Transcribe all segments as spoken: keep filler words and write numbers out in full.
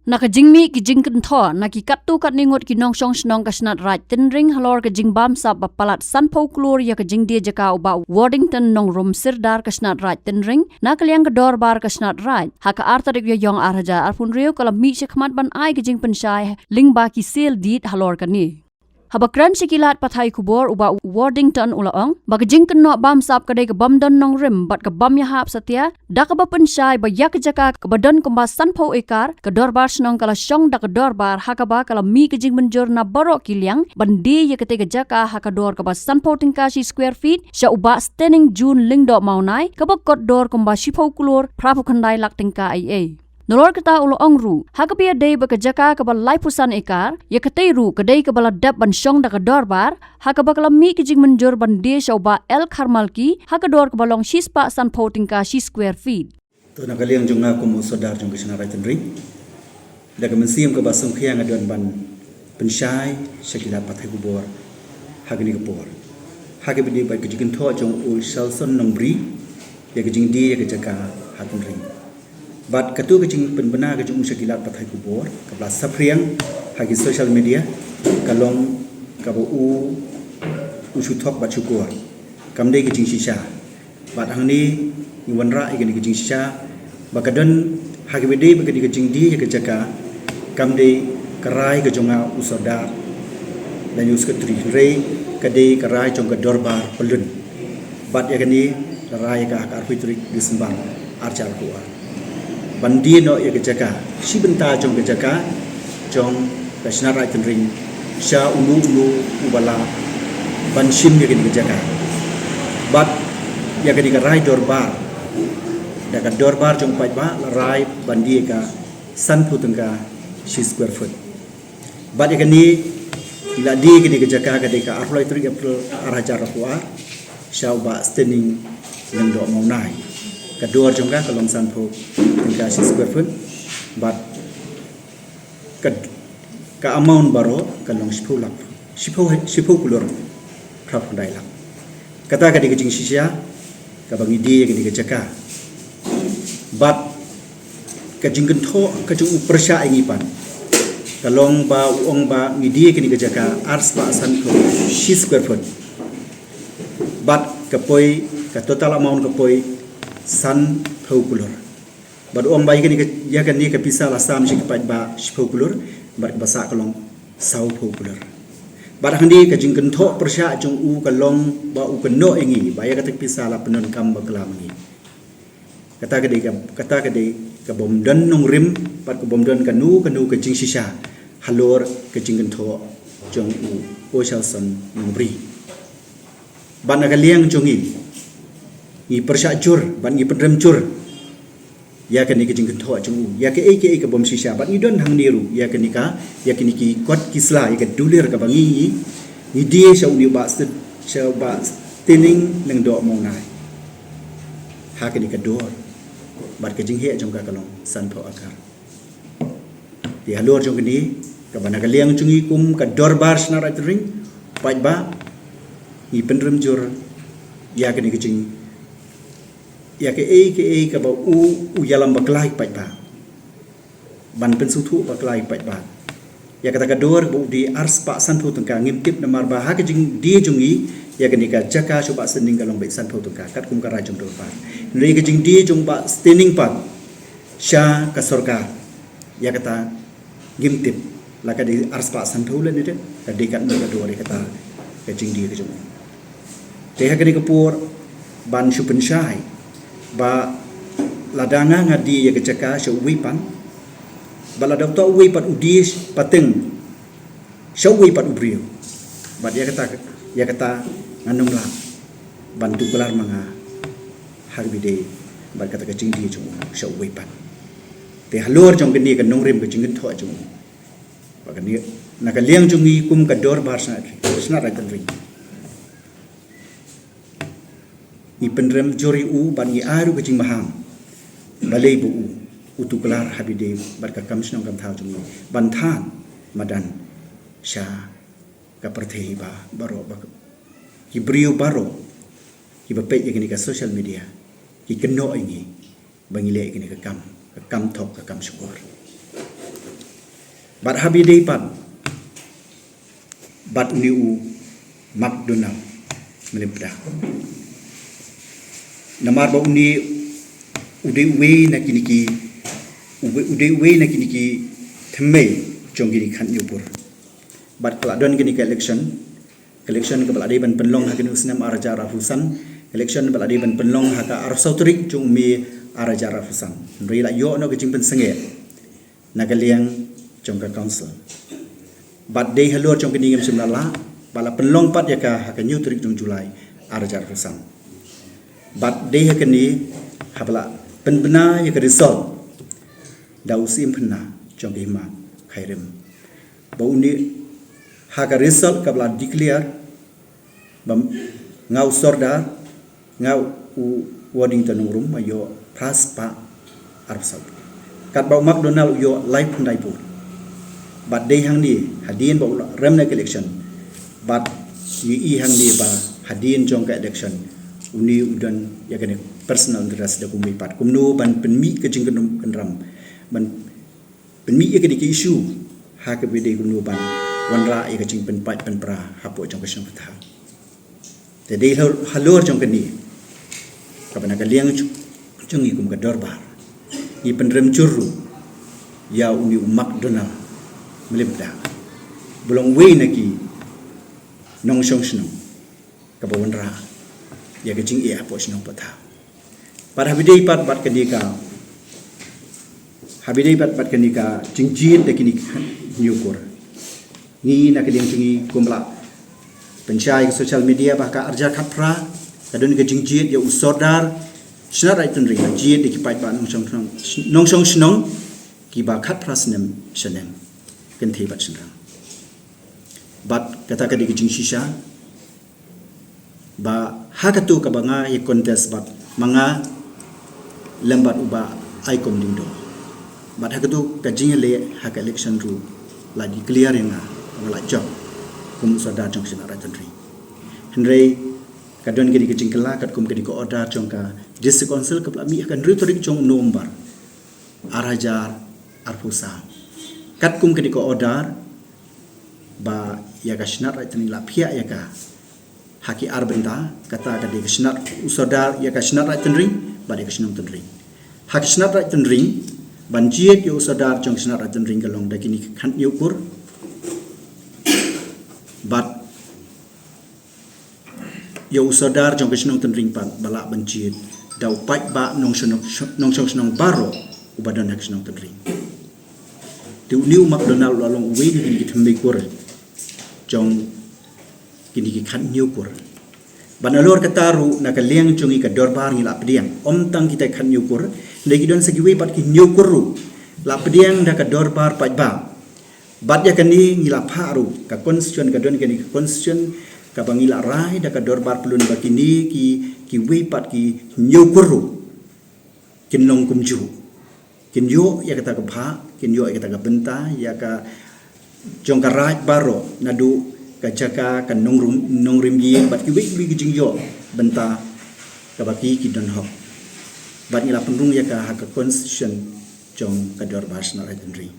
Na ka jingmih ki jingkynthoh na ki katto katne ngut ki nongshong shnong ka Shnat Raid Tynring halor ka jingbamsap ba palat sanphew klur ïa ka jingdie jaka u Bah Worthington Nongrum, Sirdar ka Shnat Raid Tynring, na ka liang ka Dorbar ka Shnat Raid, ha ka ar tarik Ïaiong ar hajar arphew hynriew, ka la mih shakhmat ban ai ka jingpynshai lyngba ki sel deed halor kane. Haba kren sha ki lad pathai khubor, u Bah Worthington u la ong ba ka jingkynnoh bamsap ka dei ka bym don nongrim bad ka bym ïahap satia, da kaba pynshai ba ïa ka jaka kaba don kumba sanphew ekar, ka Dorbar Shnong ka la shong da ka dorbar, ha kaba ka la mih ka jingmynjur na baroh ki liang ban die ïa katei ka jaka ha ka dor kaba sanphew tyngka shi square feet sha u Bah Stening June Lyngdoh Mawnai, kaba kot dor kumba shiphew klur phraphew khyndai lak tyngka ei ei. Nalor kata u la ong ruh, ha kaba ïadei bad ka jaka kaba laiphew san ekar, ïa katei ruh ka dei kaba la dep ban shong da ka dorbar, ha kaba ka la mih ka jingmynjur ban die sha u Bah L Kharmalki ha ka dor kaba long shispah sanphew tyngka shi square feet. To, na ka liang jong nga kum u Sordar jong ka Shnat Raid Tynring, da ka mynsiem kaba sngewkhia nga don ban pynshai sha ki lad pathai khubor ha kane ka por, ha kaba ïadei bad ka jingkynthoh jong u Shalson Nongbri ïa ka jingdie ïa ka jaka ha Tynring. Bad kato ka jingpynbna ka jong u sha ki lad pathai khubor kaba la saphriang ha ki social media, ka long kaba u, u shu thok bad shukor, kam dei ka jingshisha. Bad hangne ngi wanrah ïa kane ka jingshisha ba ka don, ha kaba ïadei bad kane ka jingdie ïa ka jaka, kam dei ka rai ka jong nga u Sordar lane u Secretary, hynrei ka dei ka rai jong ka dorbar pyllun. Bad ïa kane la rai ïa ka ha ka arphew tarik December ar hajar arphew ar, ban die noh ïa ka jaka, shi bynta jong ka jaka jong ka Shnat Raid Tynring sha uno uno uba lah ban shim ïa kane ka jaka. Bad ïa kane ka rai dorbar, da ka dorbar jong u paidbah la rai ban die ïa ka sanphew tyngka shi square foot. Bad ïa kane la die ïa kane ka jaka, ka dei ka arphew lai tarik April ar hajar arphew ar, sha u Bah Stening Lyngdoh Mawnai. Ka dor jong ka ka long sanphew tyngka shi square foot. Bad ka, ka amount baroh ka long shiphew lak, shiphew, shiphew klur phraphew khyndai lak. Kata ka dei ka jingshisha kaba ngi die ïa kane ka jaka. Bad ka jingkynthoh ka jong u pyrshah ïa ngi pat ka long ba u ong ba ngi die ïa kane ka jaka arspah sanphew shi square foot. Bad ka poi, ka total amount ka poi sanphew klur. Bad u ong ba ïa kane ka, ïa kane ka pisa la sam sha ki paidbah shiphew klur, bad kaba sah ka long sawphew klur. Bad hangne ka jingkynthoh pyrshah jong u ka long ba u kynnoh ïa ngi ba ïa kata ka pisa la pyndonkam bakla ma ngi. Kata ka dei ka, kata ka dei ka bym don nongrim bad ka bym don kano kano ka jingshisha halor ka jingkynthoh jong u Shalson Nongbri. Bad na ka liang jong ngi, ngi pyrshah jur bad ngi pynrem jur ïa kane ka jingkynthoh jong u, ïa kaei kaei ka bym shisha. Bad ngi don hangne ruh ïa kane ka, ïa kine ki kot ki sla, ïa ka dulir kaba ngi, ngi, ngi die sha une u Bah Stet-, sha u Bah Stening Lyngdoh Mawnai ha kane ka dor. Bad ka jingheh jong ka ka long sanphew akar. Te halor jong kane, kaba na ka liang jong ngi kum ka dorbar Shnat Raid Tynring, paidbah, ngi pynrem jur ïa kane ka jing, ïa kaei kaei kaba u, u ïalam bakla ïa ki paidbah, ban pynsngewthuh bakla ïa ki paidbah. Ïa kata ka dor ba u die arspah sanphew tyngka, ngim tip namar ba ha ka jingdie jong ngi ïa kane ka jaka sha u Bah Stening ka long beit sanphew tyngka katkum ka rai jong dorbar. Hynrei ka jingdie jong u Bah Stening pat sha ka sorkar, ïa kata ngim tip la ka dei arspah sanphew lane dep, ka dei katno ka dor ïa kata ka jingdie ka jong u. Te ha kane ka por ban shu pynshai ba lada nga nga die ïa ka jaka sha uwei pat, ba lada uta uwei pat u die pateng sha uwei pat u briew, bad ïa kata, ïa kata ngan ym lah ban tuklar ma nga ha kaba ïadei bad kata ka jingdie jong u sha uwei pat. Te halor jong kane ka nongrim ka jingkynthoh jong u, ba kane na ka liang jong ngi kum ka dorbar Shnat, Shnat Raid Tynring, ngi pynrem jur ïa u bad ngi ai ruh ka jingmaham balei ba u, u tuklar ha kaba ïadei bad ka kam shnong kam thaw jong ngi ban than madan sha ka pyrthei ba, baroh ba, ki briew baroh kiba peit ïa kane ka social media ki kynnoh ïa ngi ba ngi leh ïa kane ka kam, ka kam thok, ka kam shukor. Bad haba ïadei pat bad une u McDonald Mlymda, namar ba une u dei uwei na kine ki, u dei uwei na kine ki thymmei jong kine ki khathynñiew kur. Bad ka la don kane ka election, ka election kaba la dei ban pynlong ha kane u snem ar hajar arphew san, ka election ba la dei ban pynlong ha ka arphew saw tarik jong u May ar hajar arphew san. Hynrei la ïoh noh ka jingpynsangeh na ka liang jong ka council. Bad dei halor jong kane ngim shym la lah, ba la pynlong pat ïa ka ha ka hynñiew tarik jong July ar hajar arphew san. Bad dei ha kane haba la pynbna ïa ka result da u Syiem Pynna jong ka Hima Khyrim, ba une ha ka result kaba la declare ba nga u Sordar, nga u Waddington Nongrum, nga ïoh phra spah arphew saw. Katba u McDonald u ïoh laiphew khyndai vote. Bad dei hangne hadien ba u la rem na ka election, bad ngi i hangne ba hadien jong ka election une u don ïa kane personal interest da kumwei pat, kumno ban pynmih ka jingkynrum kynram, ban pynmih ïa kane ka issue ha kaba dei kumno ban wanrah ïa ka jingpynpait pynpra hapoh jong ka shnong ka thaw. Te dei halor jong kane kaba na ka liang jong ngi kum ka dorbar ngi pynrem jur ruh ïa une u McDonald Mlymda ba long uwei na ki nongshong shnong kaba wanrah ïa ka jingeh hapoh shnong hapoh thaw. Bad haba ïadei pat bad kane ka, haba ïadei pat bad kane ka jingjied da kine ki khathynñiew kur, ngi na ka liang jong ngi kumba la pynshai ha ka social media ba ha ka ar hajar khatphra ka don ka jingjied ïa u Sordar Shnat Raitynring, jied da ki paidbah nongshong shnong, nongshong shnong kiba khatphra snem shaneng, kynthei bad shynrang. Bad kata ka dei ka jingshisha ba ha katu kaba nga ïa contest bad ma nga lem bad u Bah Aikom Lyngdoh. Bad ha katu ka jingïaleh ha ka election ruh la declare ïa nga, nga la jop kum u Sordar jong ka Shnat Raitynring. Hynrei ka don kane ka jingkylla katkum kane ka order jong ka District Council kaba la mih ha ka hynriew tarik jong November ar hajar arphew saw. Katkum kane ka order ba ïa ka Shnat Raitynring la phiah ïa ka ha ki ar bynta, kata ka dei ka Shnat, u Sordar ïa ka Shnat Raitynring bad ïa ka Shnong Tynring. Ha ka Shnat Raitynring ban jied ïa u Sordar jong ka Shnat Raitynring ka long da kine ki khathynñiew kur. Bad ïa u Sordar jong ka Shnong Tynring pat ba lah ban jied da u paidbah nongshong, nongshong shnong baroh uba don ha ka Shnong Tynring. Te une u McDonald u la long uwei na kine ki thymmei kur jong kine ki khathynñiew kur. Bad nalor kata ruh na ka liang jong ngi ka dorbar ngi la pdiang, ym tang kita ki khathynñiew kur, hynrei ki don sa kiwei pat ki hynñiew kur ruh la pdiang da ka dorbar paidbah. Bad ïa kane ngi la phah ruh ka constitution, ka don kane ka constitution kaba ngi la rai da ka dorbar pyllun ba kine ki, kiwei pat ki hynñiew kur ruh kin long kumjuh. Kin ïoh ïa kata ka bhah, kin ïoh ïa kata ka bynta, ïa ka jong ka raid baroh, naduh ka jaka, ka nongrum, nongrim ïing bad kiwei kiwei ki jingïoh bynta kaba ki, ki don hok. Bad ngi la pynrung ïa ka ha ka constitution jong ka dorbar Shnat Raitynring.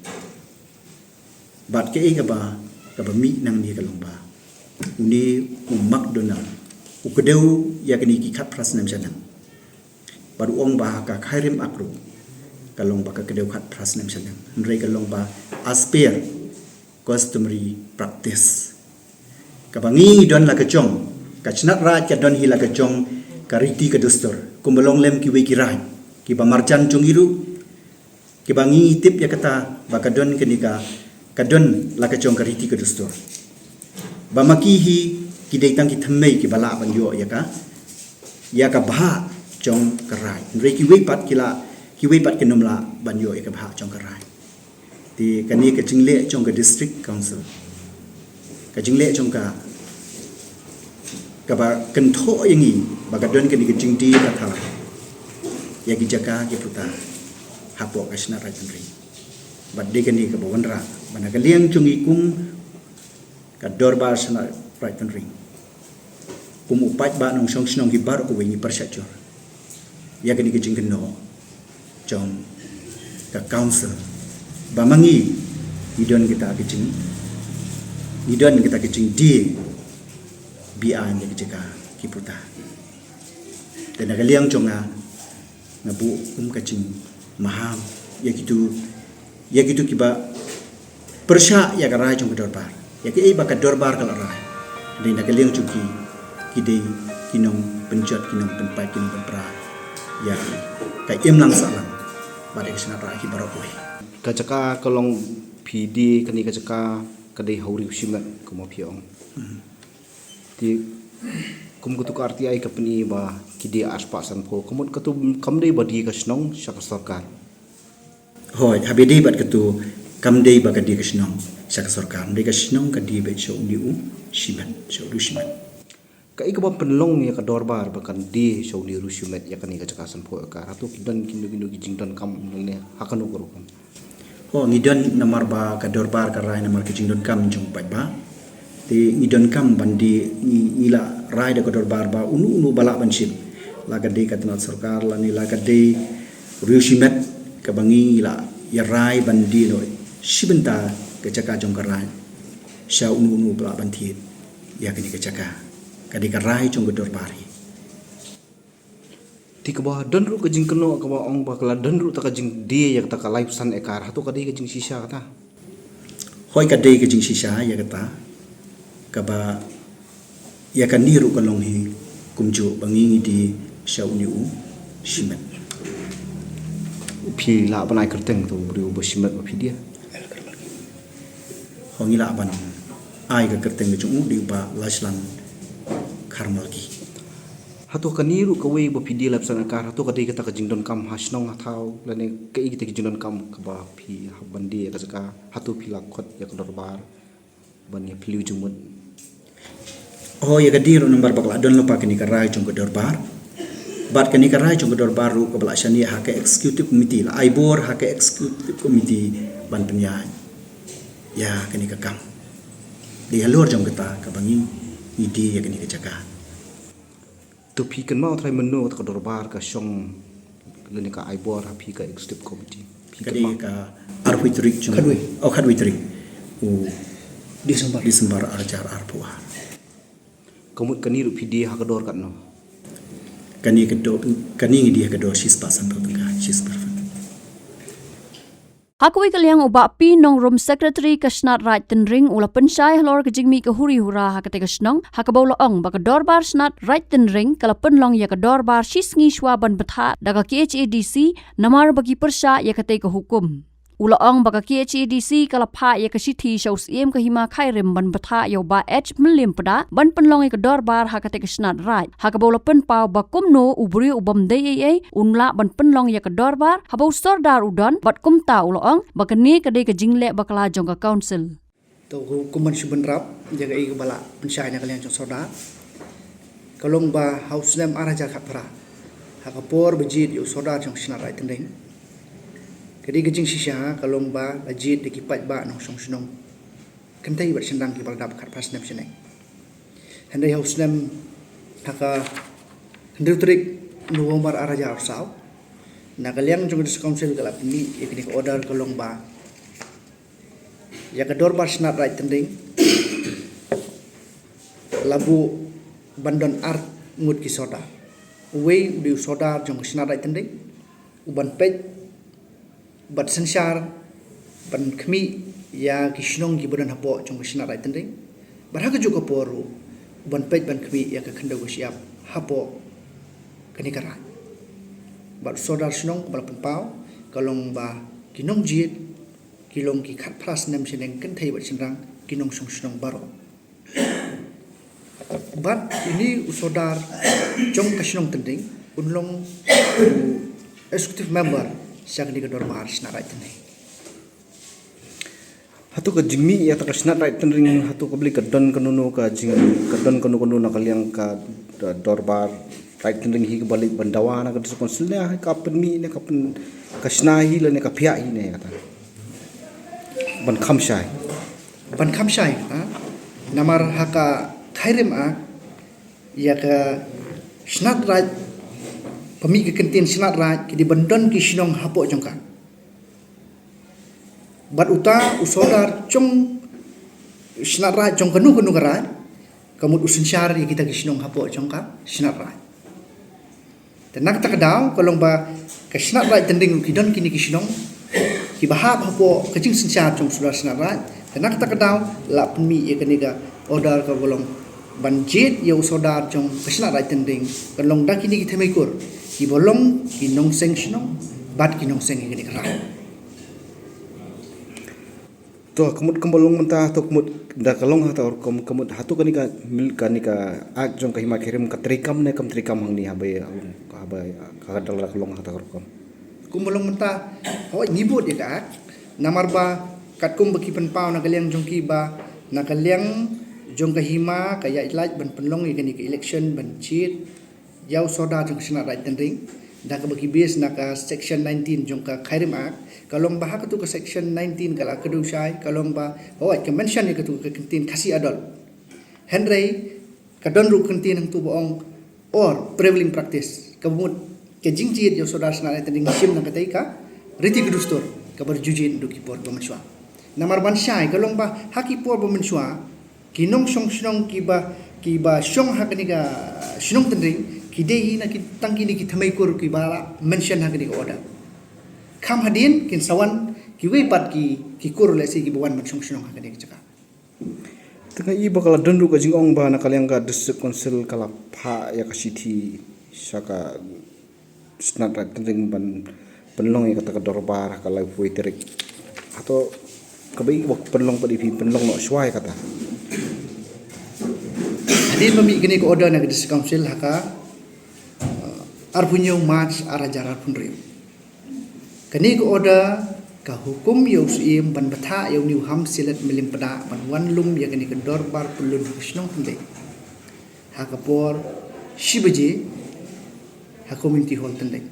Bad kaei kaba, kaba mih nangne ka long ba une u McDonald u kdew ïa kine ki khatphra snem shaneng. Bad u ong ba ha ka Khyrim Act ruh ka long ba ka kdew khatphra snem shaneng, hynrei ka long ba as per customary practice. Kaba ngi don la ka jong, ka Shnat Raij ka don hi la ka jong ka riti ka dustur, kumba long lem kiwei ki raij kiba marjan jong ngi ruh, kiba ngi tip ïa kata ba ka don kane ka, ka don la ka jong ka riti ka dustur. Ba ma ki hi ki dei tang ki thymmei kiba lah ban ïoh ïa ka, ïa ka bhah jong ka raij. Hynrei kiwei pat ki la, kiwei pat kin ym lah ban ïoh ïa ka bhah jong ka raij. Te kane ka jingleh jong ka District Council, ka jingleh jong ka, kaba kynthoh ïa ngi ba ka don kane ka jingdie ka thala ïa ki jaka ki puta hapoh ka Shnat Raij Tynring. Bad dei kane kaba wanrah ba na ka liang jong ngi kum ka dorbar Shnat Raij Tynring, kum u paidbah nongshong shnong ki baroh kawei ngi pyrshah jur ïa kane ka jingkynnoh jong ka council ba ma ngi Ngi don kita ki jing, ngi don kita ki jingdie biang ïa ki jaka ki puta. Te na ka liang jong nga, nga buh kum ka jingmaham ïa kitu, ïa kitu kiba pyrshah ïa ka rai jong ka dorbar, ïa kiei ba ka dorbar ka la rai. Dei na ka liang jong ki, ki dei ki nongpynjot, ki nongpynpait, ki nongpynpra ïa ka imlang sahlang bad ïa ka shnat rai ki baroh kawei. Ka jaka ka long phi die kane ka jaka ka dei ha u Riewshimet kumba phi ong. Te kum katu ka R T I ka pyni ba ki die arspah sanphew, ka mut katu kam dei ba die ka shnong sha ka sorkar. Hooid, haba die bad katu kam dei ba ka die ka shnong sha ka sorkar, dei ka shnong ka die beit sha une u Shimet, sha u Riewshimet. Kaei kaba pynlong ïa ka dorbar ba kan die sha une u Riewshimet ïa kane ka jaka sanphew ekar? Hato ki don kino kino ki jingdonkam ne ha kano ka rukom? Ho, ngi don namar ba ka dorbar ka rai namar ka jingdonkam jong u paidbah. Te ngi donkam ban die, ngi, ngi la rai da ka dorbar ba uno uno ba lah ban shim, la ka dei ka tnat sorkar lane la ka dei Riewshimet, kaba ngi la ïa rai ban die noh shi bynta ka jaka jong ka rai sha uno uno ba lah ban thied ïa kane ka jaka. Ka dei ka rai jong ka dorbar hi. Te kaba don ruh ka jingkynnoh kaba ong ba ka la don ruh ta ka jingdie ïa kata ka laiphew san ekar, hato ka dei ka jingshisha kata? Hooid, ka dei ka jingshisha ïa kata, kaba ïa kane ruh ka long hi kumjuh ba ngi ngi die sha une u Shimet. Phi lah ban ai kyrteng to u briew ba Shimet ba phi die? Ho, ngi lah ban ai ka kyrteng ka jong u, dei u Bah Lashlang Kharmalki. Hato kane ruh kawei ba phi die laiphew san ekar, hato ka dei kata ka jingdonkam ha shnong ha thaw lane kaei kata ka jingdonkam kaba phi hap ban die ka jaka, hato phi la khot ïa ka dorbar ban ïa phylliew jingmut? Ho, ïa ka die ruh namar ba ka la don lypa kane ka rai jong ka dorbar. Bad kane ka rai jong ka dorbar ruh kaba la shaniah ha ka executive committee, la ai bor ha ka executive committee ban pynïaid ïa kane ka kam. Dei halor jong kata kaba ngi ngi die ïa kane ka jaka. To phi kynmaw trai mynno kata ka dorbar ka shong lane ka ai bor ha phi ka executive committee? Phi kynmaw? Ka dei ka arphew tarik jong, khatwei. Oh, khatwei tarik u December, December ar hajar arphew ar. Ka mut kane ruh phi die ha ka dor katno? Kane ka dor, kane ngi die ha ka dor shispah sanphew tyngka, shispah. Ha kawei ka liang, u Bah P. Nongrum, Secretary ka Shnat Raid Tynring, u la pynshai halor ka jingmih ka huri hura ha katei ka shnong, ha kaba u la ong ba ka dorbar Shnat Raid Tynring ka la pynlong ïa ka dorbar shisngi shuwa ban bthah da ka K H A D C namar ba ki pyrshah ïa katei ka hukum. U la ong ba ka K H A D C ka la phah ïa ka shithi sha u Syiem ka Hima Khyrim ban bthah ïa u Bah H. Mylliempdah ban pynlong ïa ka dorbar ha katei ka Shnat Raid, ha kaba u la pynpaw ba kumno u briew u bym dei ei ei un lah ban pynlong ïa ka dorbar haba u sordar u don, bad kumta u la ong ba kane ka dei ka jingleh bakla jong ka council. To, kum ban shu bynrap ïa kaei kaba la pynshai na ka liang jong sordar, ka long ba ha u snem ar hajar khatphra, ha ka por ba jied ïa u sordar jong Shnat Raid Tynring, ka dei ka jingshisha ka long ba la jied da ki paidbah nongshong shnong kynthei bad shynrang kiba la dap khatphra snem shaneng. Hynrei ha u snem, ha ka hynriew tarik November ar hajar arphew saw, na ka liang jong ka District Council ka la pynmih ïa kane ka order ka long ba ïa ka dorbar Shnat Raid Tynring la buh ban don ar ngut ki sordar. Uwei u dei u sordar jong ka Shnat Raid Tynring, u ban peit bad synshar, ban khmih ïa ki shnong kiba don hapoh jong ka Shnat Raid Tynring. Bad ha kajuh ka por ruh u ban peit ban khmih ïa ka khyndew ka shyiap hapoh kane ka raid. Bad u sordar shnong kaba la pynpaw ka long ba ki nongjied ki long ki khatphra snem shaneng kynthei bad shynrang, ki nongshong shnong baroh. Bad ine u sordar jong ka shnong Tynring un long u executive member sha kane ka dorbar Shnat Raid Tynring. Hato ka jingmih ïa kata ka Shnat Raid Tynring, hato ka bli ka don kano kano ka jing, ka don kano kano na ka liang ka, uh, dorbar Raid Tynring hi kaba leit ban dawa na ka District Council ne ka pynmih ne ka pyn, ka shna hi lane ka phiah hi ne kata? Ban kham shai. Ban kham shai, ha? Namar ha ka Khyrim Act, ïa ka Shnat Raid, pynmih ka kyntien Shnat Raid, ki dei ban don ki shnong hapoh jong ka. Bad uta u sordar jong shnat raid jong kano kano ka raid, ka mut u synshar ïa kita ki shnong hapoh jong ka shnat raid. Te na kata ka daw ka long ba ka shnat raid Tynring ruh ki don kine ki shnong kiba hap hapoh ka jingsynshar jong u sordar shnat raid. Te na kata ka daw la pynmih ïa kane ka order kaba long ban jied ïa u sordar jong ka shnat raid Tynring, ka long da kine ki thymmei kur kiba long ki nongseng shnong bad ki nongseng ïa kane ka raid. To, ka mut kumba long mynta, to ka mut da ka long ha kata ka rukom, ka mut hato kane ka mil-, kane ka Act jong ka Hima Khyrim ka treikam ne kam treikam hangne haba, haba ka dang la ka long ha kata ka rukom. Kumba long mynta, hooid ngi bud ïa ka Act, namar ba katkum ba ki pynpaw na ka liang jong ki ba na ka liang jong ka Hima ka ïaid lait ban pynlong ïa kane ka election ban jied ïa u sordar jong ka shnat raid Tynring da kaba ki base na ka section nineteen jong ka Khyrim Act, ka long ba ha katu ka section nineteen ka la kdew shai, ka long ba, hooid ka mention ïa katu ka kyntien Khasi Adult. Hynrei ka don ruh kyntien hangtu ba ong or prevailing practice, kaba mut ka jingjied ïa u sordar shnat raid Tynring ngi shim na katei ka riti ka dustur kaba ju jied naduh ki por ba mynshuwa. Namar ban shai ka long ba ha ki por ba mynshuwa ki nongshong shnong kiba, kiba shong ha kane ka shnong Tynring ki dei hi na ki, tang kine ki thymmei kur kiba la mention ha kane ka order. Kham hadien kin sa wan kiwei pat ki, ki kur lehse kiba wan ban shong shnong ha kane ka jaka. Te nga i ba ka la don ruh ka jingong ba na ka liang ka District Council ka la phah ïa ka shithi sha ka shnat raid Tynring ban pynlong ïa kata ka dorbar ha ka laiphew tarik. Hato kaba i ba pynlong pat, i phi pynlong noh shuwa ïa kata? Hadien ba mih kane ka order na ka District Council ha ka, uh, arphew hynñiew March ar hajar arphew hynriew. Kane ka order ka hukum ïa u Syiem ban bthah ïa une u Hamsilet Mylliem Pdah ban wan lum ïa kane ka dorbar pyllun ha ka shnong Tynring ha ka por shi baje ha Community Hall Tynring.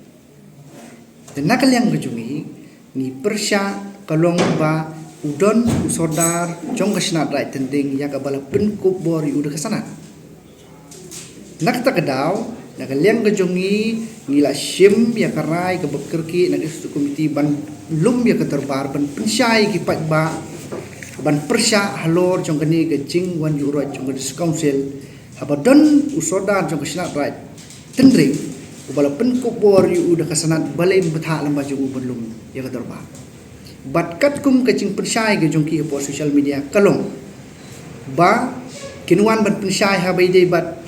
Te na ka liang ka jong ngi, ngi pyrshah ka long ba u don u sordar jong ka shnat raid Tynring ïa kaba la pynkup bor ïa u da ka sanad. Na kata ka daw, na ka liang ka jong ngi, ngi la shim ïa ka rai kaba kyrkieh na ka Executive Committee ban lum ïa ka dorbar ban pynshai ïa ki paidbah ban pyrshah halor jong kane ka jingwan ïuhroit jong ka District Council. Haba don u sordar jong ka shnat raid Tynring uba la pynkup bor ïa u da ka sanad, balei ym bthah lem bad jong u ban lum ïa ka dorbar? Bad katkum ka jingpynshai ka jong ki hapoh social media ka long ba kin wan ban pynshai haba ïadei bad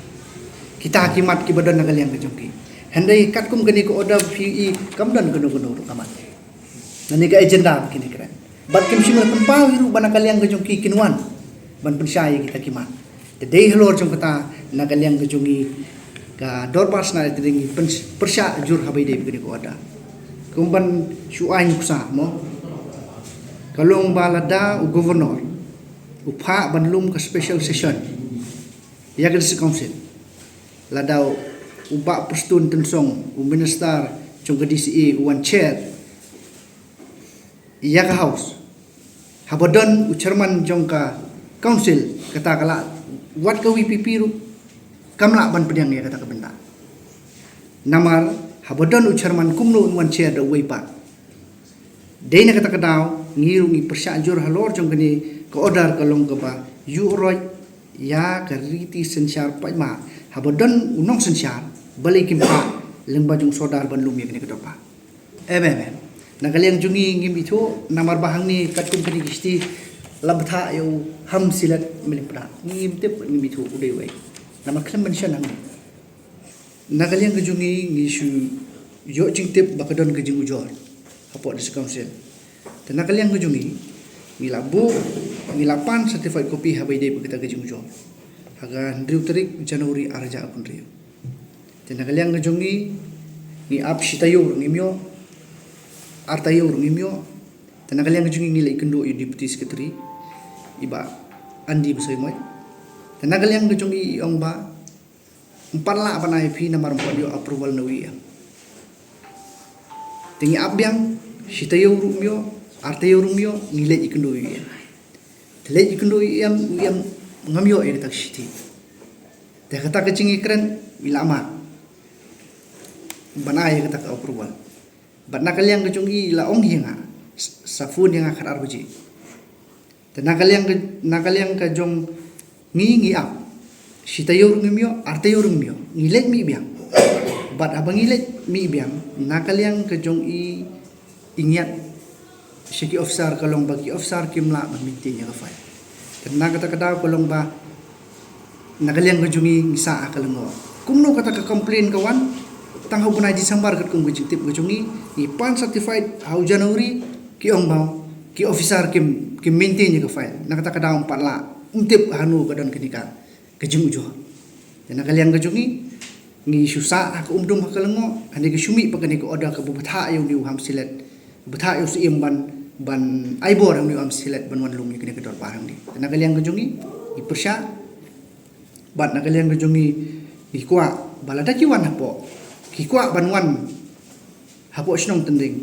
kita ki mat kiba don na ka liang ka jong ki. Hynrei katkum kane ka order phi i kam don kano kano ruh ka mat. Kane ka agenda ba kine kren. Bad kim shym la pynpaw hi ruh ba na ka liang ka jong ki kin wan ban pynshai ïa kita ki mat. Te dei halor jong kata na ka liang ka jong ngi ka dorbar shnat raid Tynring ngi pyn-, pyrshah jur haba ïadei bad kane ka order. Kum ban shu ai nuksa mo. Ka long ba lada u Governor u phah ban lum ka special session ïa ka District Council, lada u Bah Prestone Tynsong, u Minister jong ka D C A, u wan chair ïa ka House, haba don u Chairman jong ka Council, kata ka lah, wat ka V P P ruh kam lah ban pdiang ïa kata ka bynta. Namar haba don u Chairman kumno un wan chair da uwei pat? Dei na kata ka daw ngi ruh ngi pyrshah jur halor jong kane ka order ka long kaba ïuhroit ïa ka riti synshar paidbah. Haba don u nongsynshar, balei kim phah lyngba jong u sordar ban lum ïa kane ka dorbar? Em, em, em. Na ka liang jong ngi ngim ithuh, namar ba hangne katkum kane ka shithi la bthah ïa u Hamsilet Mylliem Pdah. Ngim tip, ngim ithuh u dei uei. Namar khlem mention hangne. Na ka liang ka jong ngi ngi shu ïoh jingtip ba ka don ka jingujor hapoh District Council. Te na ka liang ka jong ngi, ngi la buh, ngi la pan certified copy haba ïadei bad kata ka jingujor ha ka hynriew tarik January ar hajar arphew hynriew. Te na ka liang ka jong ngi, ngi ap shi taïew ruh ngim ïoh, ar taïew ruh ngim ïoh. Te na ka liang ka jong ngi ngi la ïakynduh ïa u Deputy Secretary, i Bah Andy Basaiawmoit. Te na ka liang ka jong ngi i ong ba ym pat lah ban ai ïa phi namar ym pat ïoh approval na u E M. Te ngi ap biang, shi taïew ruh ym ïoh, ar taïew ruh ym ïoh, ngi leit ïakynduh ïa u E M. Te leit ïakynduh ïa u E M, u E M ngam ïoh ïa kata ka shithi. Te kata ka jingïakren i la mad ban ai ïa kata ka approval. Bad na ka liang ka jong i la ong hi ïa nga, sa phone ïa nga khatar baje. Te na ka liang ka, na ka liang ka jong ngi, ngi ap. Shi taïew ruh ngim ïoh, ar taïew ruh ngim ïoh. Ngi leit mih biang. Bad haba ngi leit mih biang, na ka liang ka jong i, i ngiat sha ki officer ka long ba ki officer kim lah ban maintain ïa ka file. Te na kata ka daw ka long ba na ka liang ka jong ngi ngi sah ha ka lyngngoh. Kumno kata ka complain ka wan, tang ha u bnai December katkum ka jingtip ka jong ngi, ngi pan certified ha u January, ki ong ba ki officer kim, kim maintain ïa ka file. Na kata ka daw ym pat lah, ym tip hano ka don kane ka, ka jingujor. Te na ka liang ka jong ngi, ngi shu sah ha ka umdum ha ka lyngngoh, hangne ka shu mih pat kane ka order kaba bthah ïa une u Hamsilet. Bthah ïa u Syiem ban, ban ai bor hangne u Hamsilet ban wan lum ïa kane ka dorbar hangne. Te na ka liang ka jong ngi, ngi pyrshah. Bad na ka liang ka jong ngi, ngi kwah ba lada ki wan hapoh, ki kwah ban wan hapoh shnong Tynding,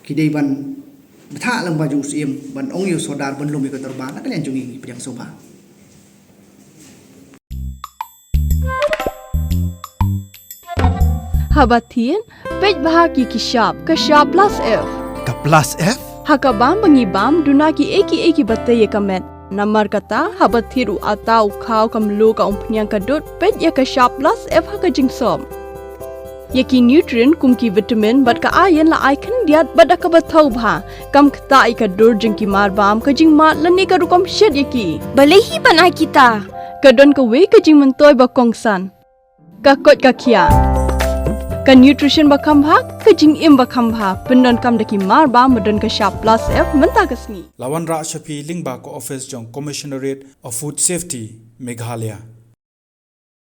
ki dei ban bthah lyngba jong u Syiem ban ong ïa u sordar ban lum ïa ka dorbar. Na ka liang jong ngi, ngi pdiang sngewbha. Haba thied, peit bha ki ki shap, ka shap plus F. Ka plus F? Ha ka bam ba ngi bam, duna ki ei ki ei kiba tei ïa ka met. Namar kata, haba thied u atta, u khaw, ka mluh, ka umphniang, ka dud, peit ïa ka shap plus F ha ka jingsop. Ïa ki nutrient kum ki vitamin bad ka iron la ai khyndiat bad da kaba thaw bha. Kam ktah ïa ka dur jong ki mar bam, ka jingmad lane ka rukom shet ïa ki. Balei hi ban ai kita? Ka don kawei ka jingmyntoi ba kongsan. Ka koit ka khiah. Ka nutrition ba kham bha, ka jingim ba kham bha. Pyndonkam da ki mar bam ba don ka shap plus F mynta ka sngi. La wanrah sha phi lyngba ka office jong Commissionerate of Food Safety, Meghalaya.